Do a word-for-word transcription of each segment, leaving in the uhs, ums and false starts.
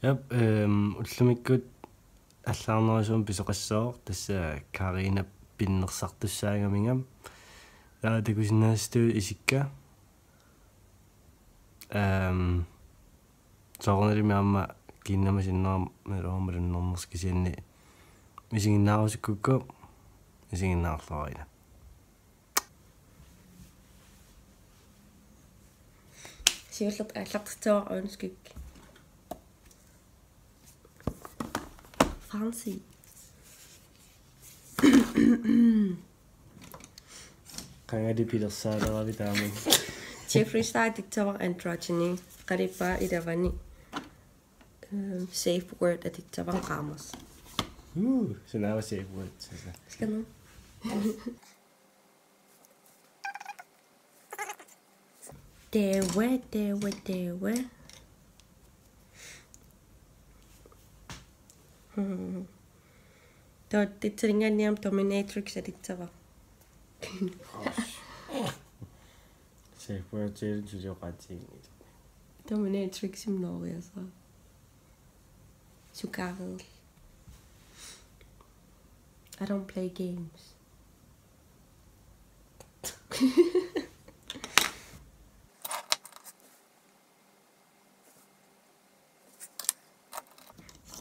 Jap, ehm, ullumikkut allaarnerusumik pisoqassaaq, tassa Karina pinnersartussaagaminga. Taava takusinnaassuugut isikka. Ehm, soorunalimi aamma kiinnama sinnerama iluarma lunnernersi kisianni isiginnaarusukkukkit isiginnaarluarina. Siullertut aallartittuar ønskik. Fancy. Qangali pilersaalerami taamani. Jeffree Star atussavara androgyny. Qalipaat ilavani. Øhm, safe word atussavara qaamasoq. Uh, sunaava safe word? Skal nu. Taava, taava, taava. Hmm. Taava atussaninngaanniit aamma dominatrix atussavara. Safe word til, til det ret ting. Dominatriximik nooriasaaq. Sukaaril. I don't play games.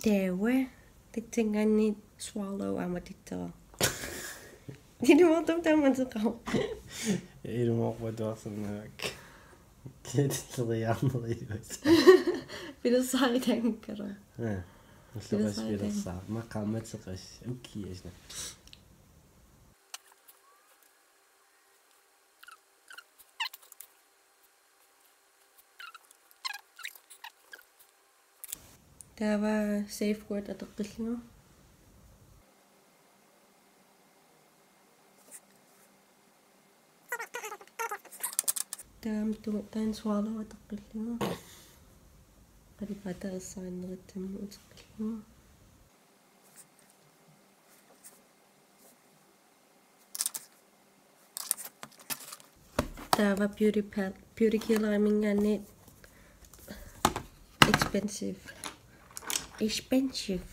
Taava, atussanngaanniit swallow aamma atussavara. Ilumoortumik taama ateqarpoq. Ilumoorpatuarsinnaavakka. Kiatileriarneriuas. Pilersaaritaanngikkaluarpoq. Ja. Ulloqas pilersaaritaanngikkaluarpoq. Pilersaar. Maqqaammat seqas. Ukiasna. Taava safe word atoqqillugu. Taava tunga-, taanna swallow atoqqillugu. Qalipaat taava ersarinnerussamut uteqqillugu. Taava beauty pal-, beauty killeriminngaanniit expensive. Expensive.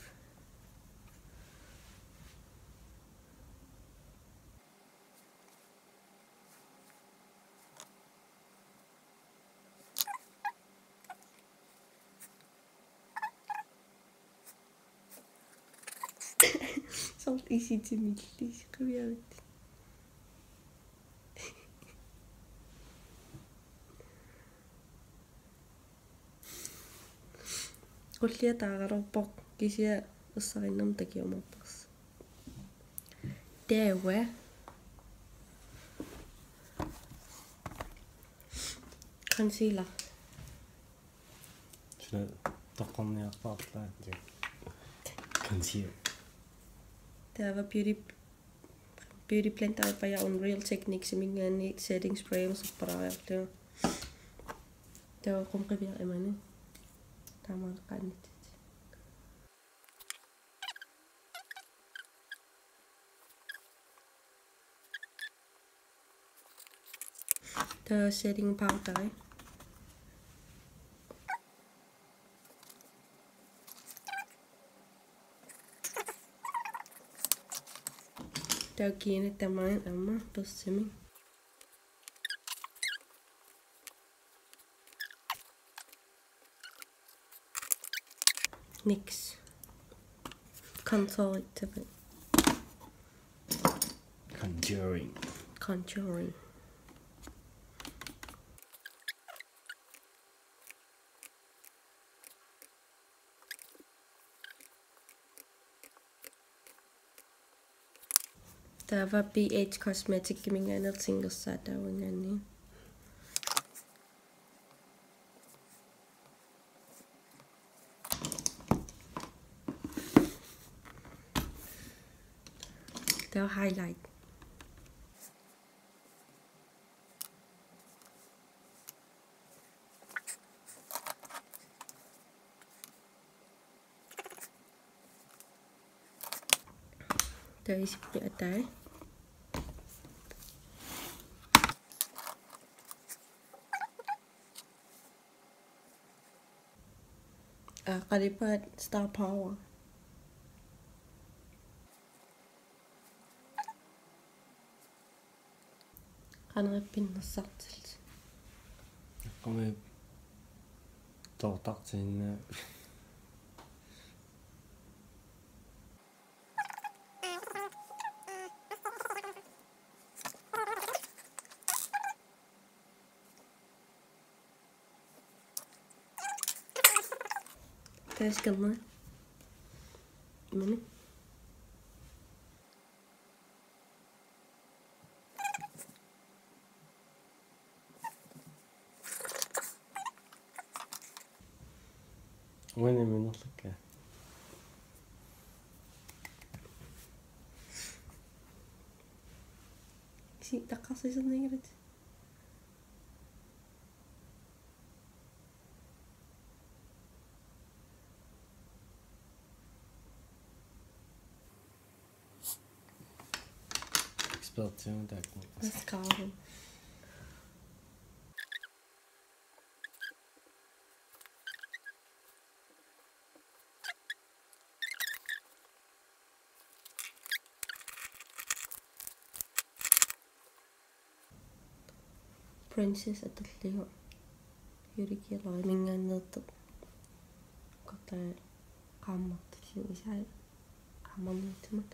Soorlu isitimilli qiviarutta. Qullia taaralorpoq kisianni ersarinnermut takiumaartarsi. Taava. Concealer. Suna toqqorniarpaarlaa. Concealer. Taava beauty, beauty blender ippaja Unreal Techniques-iminngaanniit setting spray sappalaariarlugu. Taava qumqiviaq imani. Taamaaleqqaannittut. Taava setting powderi. Taava kiinaq tamaat aamma børstimik. Niks. Contour. Contouring. Contouring. Taava B H Cosmetics-iminngaanniit singersaataavinngaanniit. Taava highlight. Taava isippi atai. Aa, qalipaat Star Power. Qanoq pinnersartillutit? Eqqumi toortartiinnaa. Taaskarna. Mani. Uani minnerlakka. Si taqqarsiisernigilat. Ekspertiuna taakku. Mascara. Princess atorlugu. Juulikialuariminngaanneertoq. Kortaa qaammartillugu isai. Qaammarniittumut.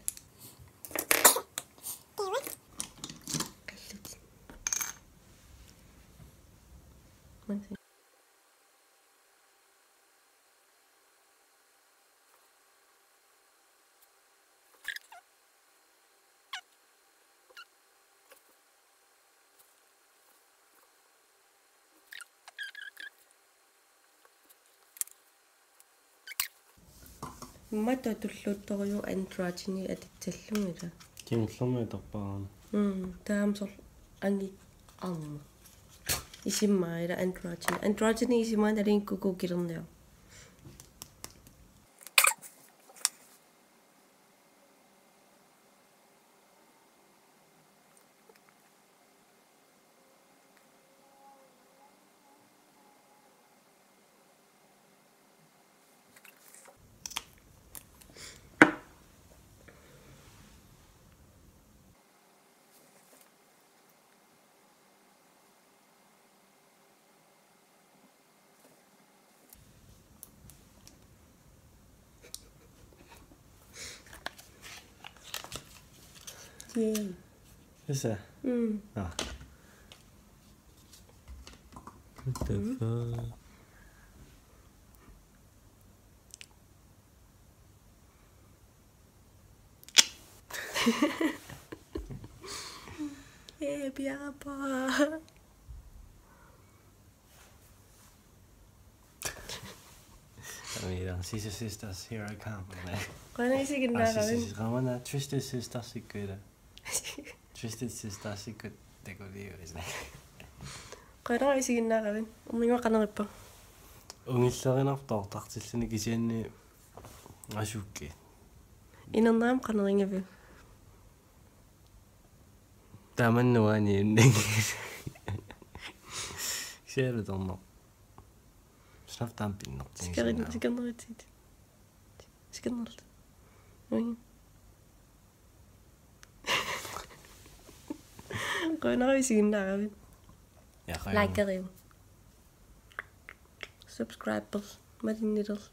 Qallutit. Mansi. Matu tulluuttorujuk androgyni atussallugit. Kingullermi atorpara. Mm, taama soorlu angit aamma. Isima ila androgyni. Androgyni isima nalingi kuku kilerniu. Yay. Is that? Mm. Ah. What the fuck? Eh, piarapa. I mean, uh, Scissor Sisters, here I come. Qanoq isiginnaaravit? Scissor Sisters, qamana Twisted Sisters ikkuila. Twisted Sisters ikkut takuliu isna. Qanoq isiginnaaravit? Uminnga qanoq ippa? Ungillerinarpoq toortartilluni kisianni asukki. Inernerama qanoq ingavi? Tamanna uani unning. Kisianni tornoq. Snaf tampin nok. Sikerin, sikerneritsigit. Sikernerlu. Ui. Qujanaq isiginnaaravit. Ja, qujanaq. Likeriuk. Subscribe. Malinnilerlu.